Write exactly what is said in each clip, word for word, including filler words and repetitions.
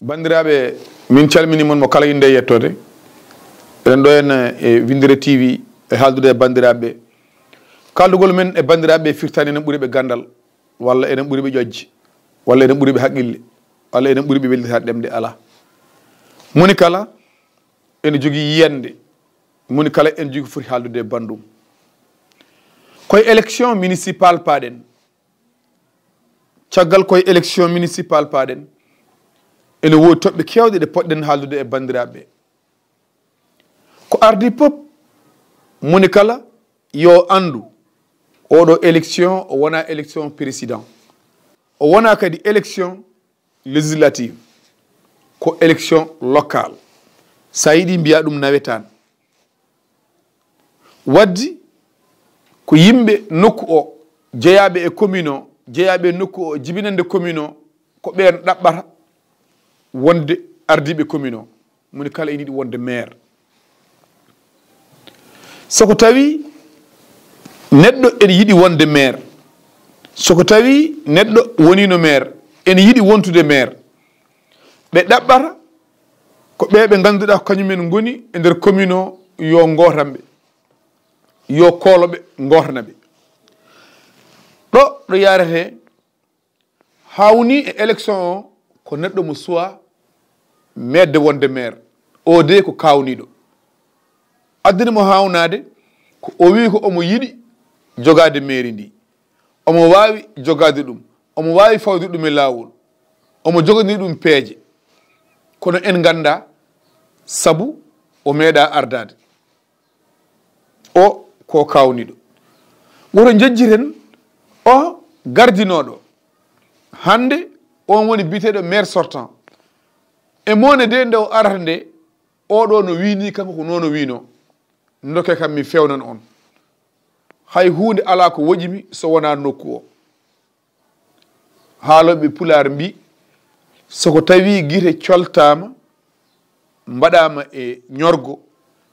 Banndiraaɓe, min calminii mon mo kala innde e yettoode. Eɗen ɗo henna e Winndere T V e haaldude e banndiraaɓe. Kaaldugol men e banndiraaɓe firtaani enen ɓuri ɓe ganndal, walla enen ɓuri ɓe ƴoƴde, walla enen ɓuri ɓe haqqille, walla enen ɓuri ɓe wellitaade ɗemɗe, alaa. Moni kala ene jogii yiyannde, moni kala ene jogii ko foti haaldude e banndum. Ko e élection municipale paaɗen. Caggal ko e élection municipale paaɗen, ene woodi toɓɓe keewɗe ɗe poɗɗen haaldude e banndiraaɓe ɓe. Ko ardii fof, moni kala yo anndu, oɗo élection o wonaa élection président, o wonaa kadi élection législative, ko élection locale. So a yiɗi mbiya ɗum nawetaan. Waddi ko yimɓe nokku o, jeyaaɓe e commune o, jeyaaɓe e nokku o, jibinannde commune o, ko ɓeen ɗaɓɓata wonde ardiiɓe commune o. Moni kala ene yiɗi wonde maire. So ko tawi neɗɗo ene yiɗi wonde maire, so ko tawi neɗɗo woniino maire, ene yiɗi wontude maire, ɓe ɗaɓɓata ko ɓe ɓe ngannduɗaa ko kañumen ngoni e nder commune o, yo ngootan ɓe, yo koolo ɓe, ngootana ɓe. Ɗo, ɗo yaarete, haawnii e élection o, ko neɗɗo mo suwaa meeɗde wonde maire. O de ko kaawniiɗo. Addani mo haawnaade, ko o wiyi ko omo yiɗi jogaade mairie ndi. Omo waawi jogaade ɗum. Omo waawi fawde ɗum e laawol. Omo joginii ɗum peeje. Kono en nganndaa sabu o meeɗaa ardaade. O ko kaawniiɗo. Woto njejjiten o gardinooɗo. Hannde, on woni biyeteeɗo maire sortant. E moone de, nde o arata nde, oɗo no wiynii, kanko ko noon o wiynoo. Ndokke kam, mi feewnan on. Hay huunde alaa ko woƴi mi so wonaa nokku o. Haalooɓe Pulaar mbii, so ko tawi gite coltaama, mbaɗaama e ñorgo,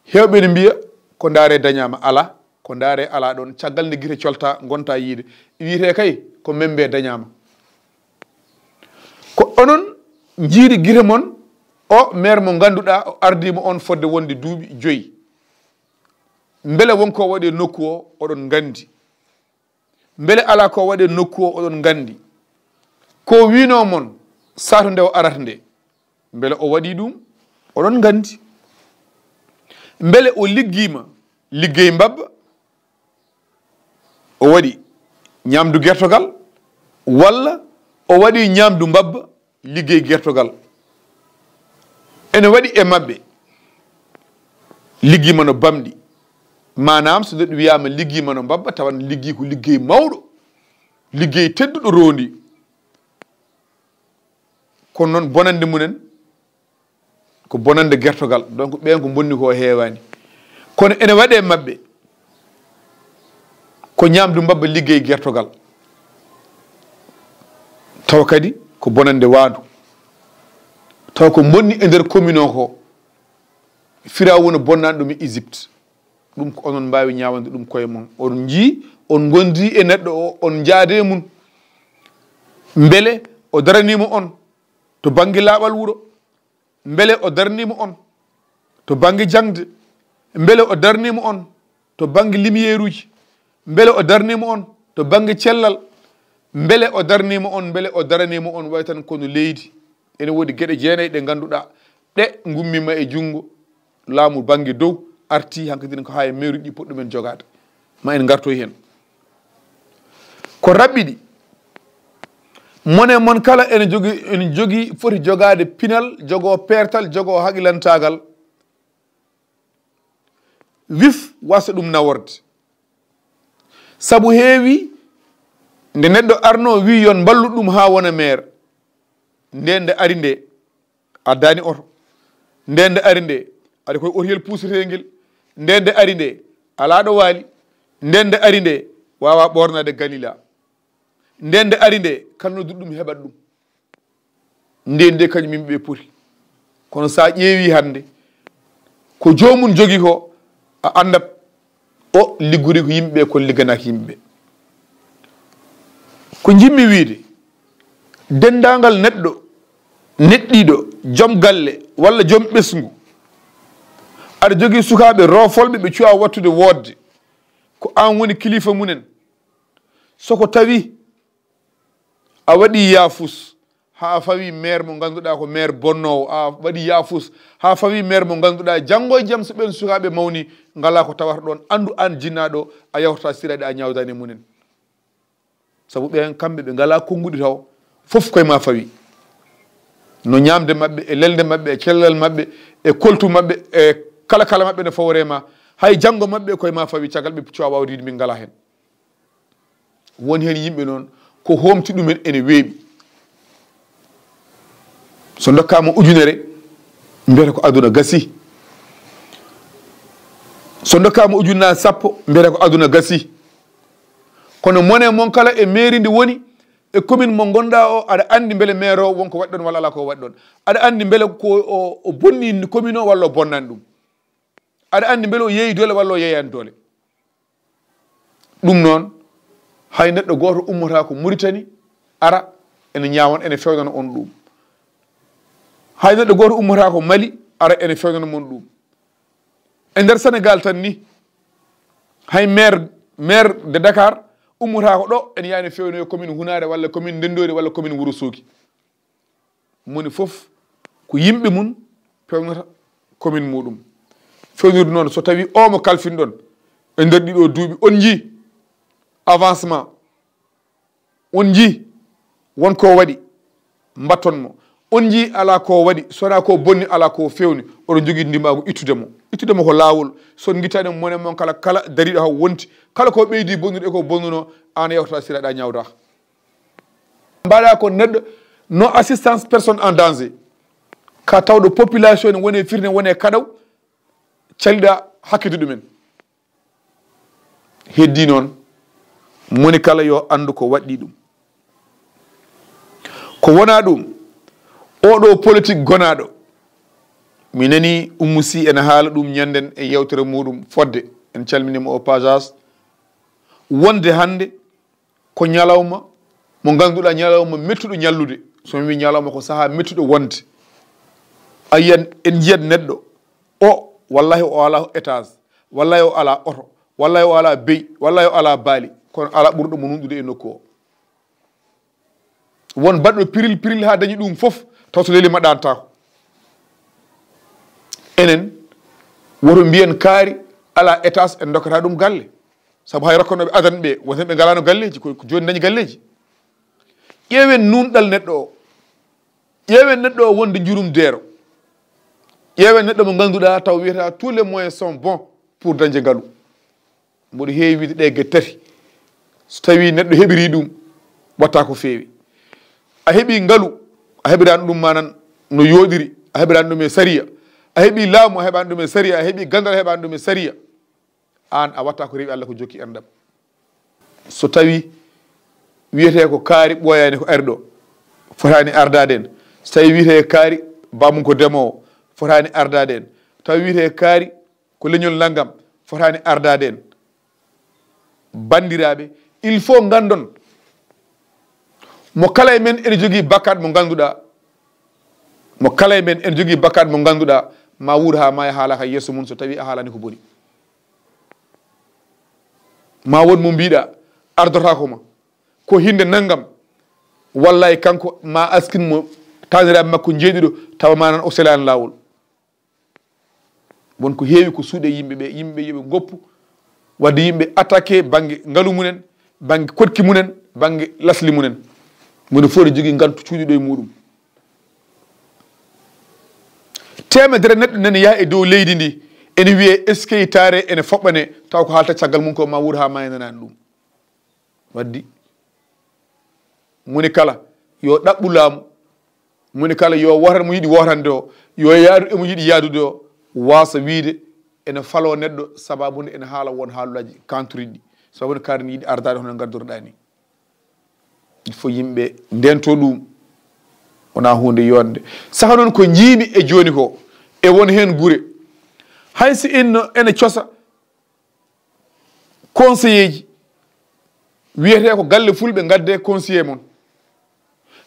heewɓe ne mbiya ko ndaare dañaama. Alaa, ko ndaare alaa ɗoon. Caggal nde gite coltaa, ngontaa yiide, wiyetee kay ko membe dañaama. Ko onon njiidi gite mon, o maire mo ngannduɗaa o ardii mo on fodde wonde duuɓi joyi. Mbele won ko waɗi e nokku o, oɗon nganndi. Mbele alaa ko waɗi e nokku o, oɗon nganndi. Ko wiynoo mon sato nde o arata nde, mbele o waɗii ɗum, oɗon nganndi. Mbele o liggiima liggey mbabba, o waɗi ñaamdu gertogal, walla o waɗi ñaamdu mbabba, liggey gertogal. Ene waɗi e maɓɓe liggiima no bamɗi. Maanaam, so neɗɗo wiyaama liggiima no mbabba, tawan liggii ko liggey mawɗo, liggey tedduɗo roondi. Kono noon, bonannde mumen ko bonannde gertogal. Donc, ɓeen ko mbonni ko heewaani. Kono ene waɗe maɓɓe ko ñaamdu mbabba liggey gertogal. Tawa kadi ko bonannde waandu. Tawa ko mbonni e nder commune o ko, Firawuna bonnaanɗo mi Égypte. Ɗum ko onon mbaawi ñaawande ɗum koye mon. On njii, on ngondi e neɗɗo o, on njaade e mum. Mbele o daraniima on to bannge laaɓal wuro? Mbele o darniima on to bannge jaŋde? Mbele o darniima on to bannge lumière uji? Mbele o darniima on to bannge cellal? Mbele o darniima on, mbele o daraniima on, way tan kono leydi. Ene woodi geɗe jeenayi ɗe ngannduɗaa, ɗe ngummiima e junngo laamu bannge dow, artii hankadin ko haa e meeruuji ɗi poɗɗumen jogaade. Ma en ngartoy heen. Ko raɓɓiɗi. Mon e mon kala ene jogi, ene jogi, foti jogaade pinal, jogoo peertal, jogoo haqilantaagal. Wif wasa ɗum naworde. Sabu heewi nde neɗɗo arno wi yon mballu ɗum haa wona maire. Nde nde ari nde, addaani oto. Nde nde ari nde, ari koye otiyel puusetengel. Nde nde ari nde, alaa ɗo waali. Nde nde ari nde, waawaa ɓoornaade Galila. Nde nde ari nde, kala nodduɗo ɗum heɓat ɗum. Nde nde kañum yimɓe ɓe poti. Kono so a ƴeewi hannde, ko joomum jogi ko, a anndat o liggori ko yimɓe ɓe, kono ligganaaki yimɓe ɓe. Ko njiɗmi wiyde, denndaangal neɗɗo neɗɗiiɗo Joom galle walla joom ɓesngu, aɗa jogii sukaaɓe roofolɓe ɓe cuwaa waɗtude wootde, ko aan woni kilifa mumen. So ko tawi a waɗii yaafus haa a fawii meer mo ngannduɗaa ko meer bonnoowo, a waɗii yaafus haa fawii meer mo ngannduɗaa janngo e jam so ɓeen sukaaɓe mawni ngalaa ko tawata ɗoon, anndu aan jinnaaɗo a yawtataa siraaɗe a ñaawdaani e mumen. Sabu ɓeen kamɓe ɓe ngalaa konnguɗi taw fof koye ma fawi. No ñaamde maɓɓe e lelde maɓɓe e cellal maɓɓe e koltu maɓɓe e kala kala maɓɓe no fawre ma, hay janngo maɓɓe koye ma fawi, caggal ɓe cuwaa waawde yiide min ngalaa heen. Won heen yimɓe noon ko hoomti ɗumen ene weeɓi. So ndokkaama ujunere mbiyata ko aduna gasi. So ndokkaama ujunna sappo mbiyata ko aduna gasi. Kono mone mon kala e mairie ndi woni e commune mo ngonɗaa o, aɗa anndi mbele maire o won ko waɗi ɗoon walla alaa ko waɗi ɗoon. Aɗa anndi mbele ko o, o bonni commune o walla o bonnani ɗum. Aɗa anndi mbele o yeeyi doole walla o yeeyaani doole. Ɗum noon, hay neɗɗo gooto ummataa ko Muritani ara ene ñaawan ene fewnana on ɗum. Hay neɗɗo gooto ummataa ko Mali ara ene fewnana mon ɗum. E nder Senegaal tan ni, hay maire, maire de Dakar ummataa ko ɗo ene yaha ene fewnoya commune Hunaare walla commune Ndenndoori walla commune Wuro Soogi. Moni fof ko yimɓe mum pewnata commune muɗum. Fewnirde noon, so tawi o mo kalfinɗon e nder ɗiɗo duuɓi, on njii avancement, on njii won ko waɗi, mbatton mo. On njii alaa ko waɗi, so wonaa ko bonni, alaa ko fewni, oɗon njogii ndimaagu ittude mo. Ittude mo ko laawol. So on ngittaani mo, mone mon kala, kala dariiɗo haw wonti, kala ko ɓeydi bonnude e ko bonnuno, aan yawtata siraaɗa ñaawdaaka. Mbaɗa ko neɗɗo non assistance personne en danger. Ka tawɗo population ne wone firne wone kaɗaw, caliɗa hakkidu ɗumen. Heddi noon, moni kala yo anndu ko waɗɗi ɗum. Ko wona ɗum, oɗo politique gonaɗo, mi nani Oumou Sy ene haala ɗum ñanden e yewtere muɗum fodde, en calminima au passage, wonde hannde ko ñalawma mo ngannduɗaa, ñalawma mettuɗo ñallude. So mi wii ñalawma, ko sahaa mettuɗo wonde. A yiyat, en njiyat neɗɗo o, wallahi o alaa étage, wallahi o alaa oto, wallahi o alaa beyi, wallahi o alaa baali, kono alaa ɓurɗo mo nunɗude e nokku o. Won baɗɗo piril piril haa dañi ɗum fof, taw so leeli ma ɗaantaako. Enen, woto mbiyen kaari alaa étage, en ndokkata ɗum galle. Sabu hay rokkanooɓe adan ɓe, wonten ɓe ngalaano galleeji, ko, ko jooni dañi galleeji. Ƴeewen nuunɗal neɗɗo o. Ƴeewen neɗɗo o wonde njurum deero. Ƴeewen neɗɗo mo ngannduɗaa taw wiyata tous les moyens sont bons pour dañde ngalu. Mboɗo heewi wiide ɗe geɗe tati. So tawii neɗɗo heɓirii ɗum, waɗta ko feewi. A heɓii ngalu, a heɓiraani ɗum manan no yooɗiri, a heɓiraani ɗum e sariya. A heɓii laamu, a heɓaani ɗum e sariya, a heɓii ganndal, a heɓaani ɗum e sariya. Aan a waɗta ko rewi Allah ko jokki enɗam. So tawii wiyetee ko kaari ɓooyaani ko ari ɗo, fotaani ardaade en. So tawii wiyetee kaari baamum ko demoowo, fotaani ardaade en. Tawi wiyetee kaari ko leñol nanngam, fotaani ardaade en. Banndiraaɓe, il faut nganndon mo kala e men ene jogii bakkat mo ngannduɗaa, mo kala e men ene jogii bakkat mo ngannduɗaa, ma wuur haa maaya haala ka yeeso mum so tawii a haalaani ko boni. Ma won mo mbiɗa ardotaako ma, ko hinde nanngam, wallay kanko ma askin mo taaniraaɓe makko njeeɗiɗo, tawa manan o selaani laawol. Won ko heewi ko suuɗe yimɓe ɓe, yimɓe yoɓe ngoppu wadde yimɓe attaqué bannge ngalu mumen, bannge koɗki mumen, bannge lasli mumen. Moni fof ne jogii ngantu cuuɗiɗo e muɗum. Teemedere neɗɗo nani yaha e dow leydi ndi, ene wiyee eskey taare, ene foɓɓane, taw ko haalta caggal mum ko ma wuur haa ma e nanaani ɗum. Waddi moni kala yo ɗaɓɓu laamu, moni kala yo wootan mo yiɗi wootande o, yo yaadu emo yiɗi yaadude o, waasa wiide ene faloo neɗɗo sababu nde ene haala won haalulaaji kantoriɗi, sababu nde kaari ne yiɗi ardaade hono ngadduroɗaa ni. Il faut yimɓe ndento ɗum, wonaa huunde yonde. Saka noon ko njiimi e jooni ko, e won heen gure, hay si inno ene cosa conseiller ji, wiyetee ko galle fulɓe ngadde conseiller mon,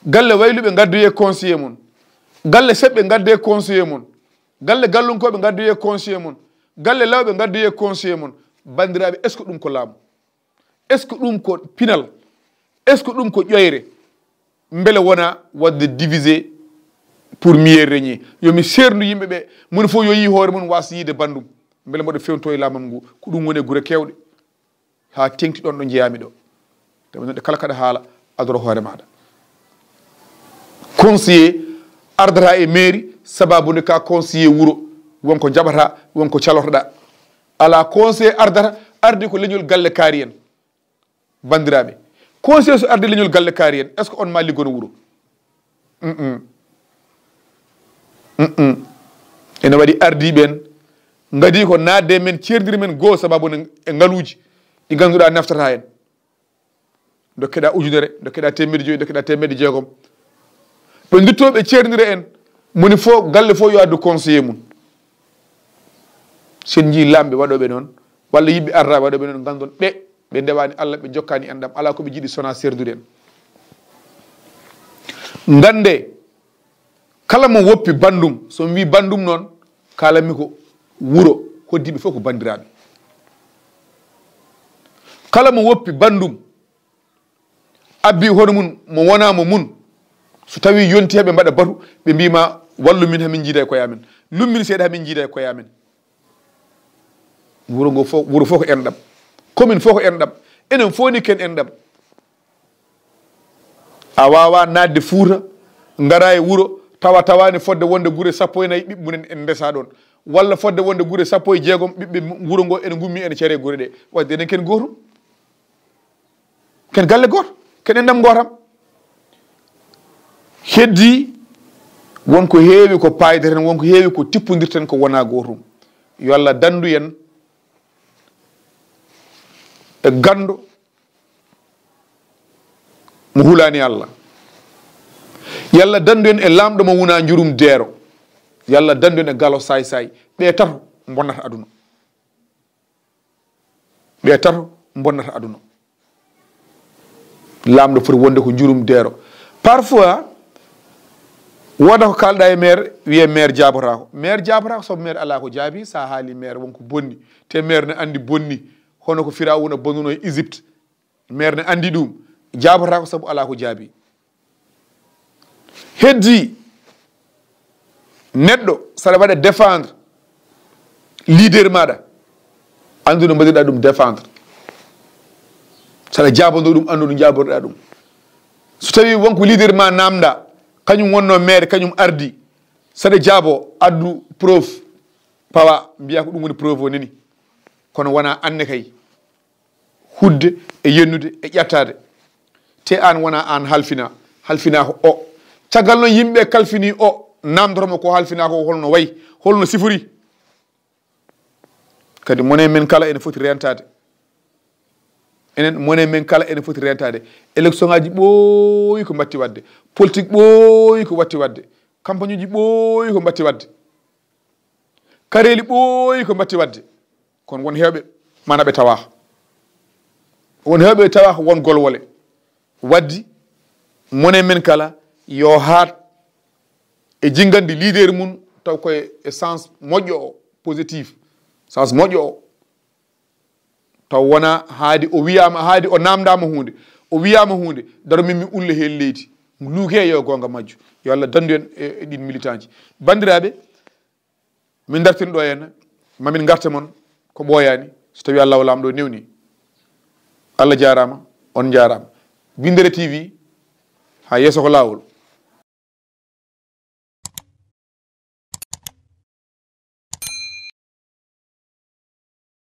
galle wayluɓe ngaddoye conseiller mon, Galle seɓɓe, ngaddoye conseiller mon. Galle gallunkooɓe, ngaddoye conseiller mon. Galle lawɓe, ngaddoye conseiller mon. Banndiraaɓe, est-ce que ɗum ko laamu? Est-ce que ɗum ko pinal? Est-ce que ɗum ko ƴoyre? Mbele wona waɗde diviser pour mieux régner? Yo mi seerndu yimɓe ɓe, moni fof yo yii hoore mum, waasa yiide banndum. Mbele mboɗo fewto e laamam ngu, ko ɗum woni e gure keewɗe. Haa teŋti ɗoon ɗo njeyaami ɗo. Tawi noon ɗe kala kaɗa haala, adoro hoore maaɗa. Conseiller ardata e mairie, sababu nde ka conseiller wuro, won ko jaɓata, won ko calotoɗa. Alaa conseiller ardata, ardi ko leñol galle kaari en. Banndiraaɓe, conseiller so ardi leñol galle kaari en, est-ce que on ma liggono wuro? Mm-mm. Mm-mm. Ene waɗi ardiiɓe en, ngadi ko naatde men, ceerdiri men goo sababu ne e ngaluuji ɗi ngannduɗaa naftata en. Dokkeɗaa ujunere, dokkeɗaa teemedde joyi, dokkeɗaa teemedde jeegom. Ɓe nduttoo ɓe ceerdira en, moni fof, galle fof yo addu conseiller mum. Sen njii laamɓe waɗooɓe noon, walla yiɓɓe arda waɗooɓe noon, nganndon ɓe, ɓe ndewaani Allah, ɓe jokkaani enɗam, alaa ko ɓe njiɗi so wonaa seerdude en. Nganndee, kala mo woppi banndum, so mi wii banndum noon, kaalanmi ko wuro, hoddiiɓe fof ko banndiraaɓe. Kala mo woppi banndum, abbi hono mum, mo wonaa mo mum, so tawii yontii, ɓe mbaɗa batu, ɓe mbii ma, wallu min, hamin njiida e koye amen. Lummin seeɗa, hamin njiida e koye amen. Wuro ngo fof, wuro fof ko enɗam. Commune fof ko enɗam. Enen fof ni ken enɗam. A waawaa naatde Fuuta, ngaraa e wuro, tawa tawaani fodde wonde gure sappo e nayi ɓiɓɓe mum en, en ndesaa ɗoon. Walla fodde wonde gure sappo e jeegom ɓiɓɓe mu-, wuro ngo ene ngummi ene caree gure ɗe. Waɗde enen ken gootum. Ken galle gooto, ken enɗam ngootam. Heddii, won ko heewi ko paaydaten, won ko heewi ko tippondirten ko wonaa gootum. Yo Allah danndu en e ganndo mo hulaani Allah. Yo Allah danndu en e laamɗo mo wonaa njurum deero. Yo Allah danndu en e galo saay-saay. Ɓe tato mbonnata aduna. Ɓe tato mbonnata aduna. Laamɗo foti wonde ko njurum deero. Parfois, wooda ko kaalɗa e maire, wiye maire jaabotaako. Maire jaabotaako sabu maire alaa ko jaabi, so a haali maire won ko bonni. Te maire ne anndi bonni, hono ko Firawuna bonnuno e Égypte. Maire ne anndi ɗum, jaabotaako sabu alaa ko jaabi. Heddii, neɗɗo, saɗa waɗa défendre leader maaɗa, anndu no mbaɗirɗa ɗum défendre. Saɗa jaabodoo ɗum, anndu no njaaborɗa ɗum. So tawii won ko leader ma naamnda, kañum wonno maire, kañum ardi, saɗa jaabo, addu preuve, pawa, mbiya ko ɗum woni preuve o nani. Kono wona anne kay. Hudde e yennude e ƴattaade. Te aan wona aan halfina, halfina ko o. Caggal noon yimɓe kalfini o, naamndoto mo ko halfina ko holno wayi, holno sifori. Kadi mone men kala ene foti rentaade. Enen mone men kala ene foti rentaade. Élection ngaji ɓooyi ko mbatti waɗde. Politique ɓooyi ko watti waɗde. Campagne uji ɓooyi ko mbatti waɗde. Kareeli ɓooyi ko mbatti waɗde. Kono won heewɓe mana ɓe tawa. Won heewɓe tawa ko won golwole. Waddi mone men kala yo haat e jingandi leader mum taw koye e sens moƴƴo o, positif, sens moƴƴo o. Taw wona haadi o wiyama, haadi o namdama hunde, o wiyama hunde, daro min mi ulle hen leydi. Luuke yo gonga majju. Yo Allah dandu en e, e ɗin militanji. Bandiraɓe, min dartin ɗo henna, mamin garta mon ko ɓooyani, so tawi Allah o lamɗo newni. Allah jarama, on jarama. Bindere T V, ha yeeso ko lawol.